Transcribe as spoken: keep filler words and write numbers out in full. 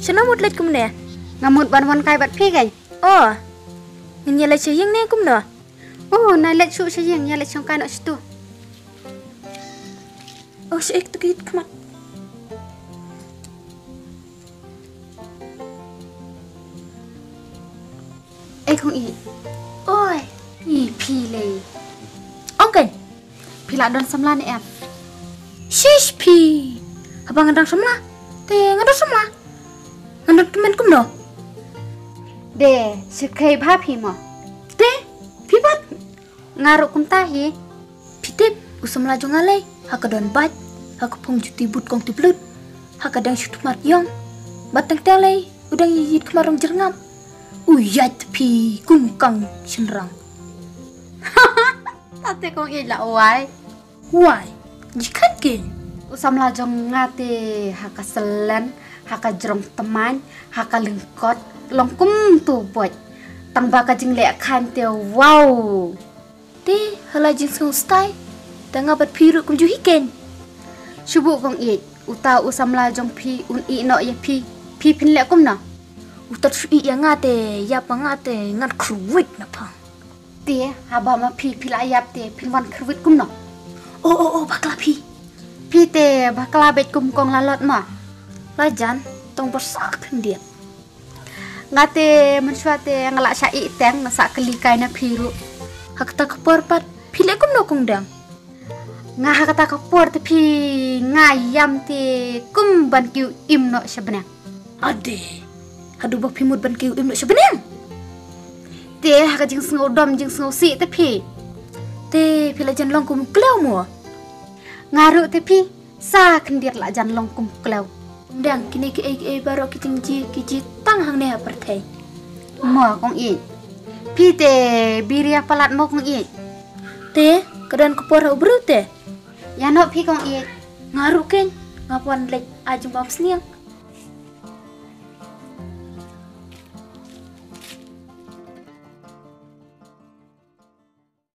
Shano mut leit kumne? Nga mut ban wan kai bad phi kein. Oh. Ngin ïa leit sha ïing ne kumno? Oh, na leit shuh sha ïing, ïa leit shong kai noh shatu. Oh, sha ek tu kit khmat. Ei kong i. Oi, i phi lei. Ong kein. Phi la don samla ne em? Shish phi. Haba ngan dang samla. Te ngan don samla. Ngan don tymmen kumno? De, shu khei bha phi mo. Te, phi pat. Nga ruh kumta hi. Phi tip, u samla jong nga lei, ha ka don bad, ha ka phong juti but kong tiplut, ha ka dang shu tmat ïong. Bad teng teng lei, u dang ïit khmat rong jyrngam. U ïaid phi kum kang shynrang. Tate kong i la wai. Wai, ji khat kein. U samla jong nga te ha ka selen, ha ka jrong tmain, ha ka lyngkot, long kum tu bot. Tang ba ka jingleh khan te wow. Te, ha la jingsngew stai, te nga bad phi ruh kumjuh hi kein. Shu buh kong i, uta u samla jong phi un i noh ïa phi, phi phin leh kumno? Uta shu i ïa nga te, ïa pa nga te, ngan khrwit na pang. Te, haba ma phi phi la ïap te, phin wan khrwit kumno? Oh, oh, oh, bakla phi. Phi te, bakla beit kum kong Lalot ma. La jan, tang ba sa khyndiat. Nga te, mynshuwa te, nga la sha i teng, nga sa kylli kai na phi ruh. Ha kata ka por pat, phi leh kumno kong dang? Nga ha kata ka por te phi nga ïam te kum ban kiew im noh sha bneng. Ade. Haduh ba phi mut ban kiew im noh sha bneng. Te ha ka jingsngew dom jingsngew sih te phi. Te phi la jan long kum u klew mo. Nga ruh te phi sa khyndiat la jan long kum u klew. Dang kine kiei kiei baroh ki jingjia ki jia tang hangne ha pyrthei. Mo kong i. Phi te biria palat mo kong i. Te ka don ka por ha u briew te. Ïa noh phi kong i. Nga ruh kein, nga pon leit ai jingbam sniang.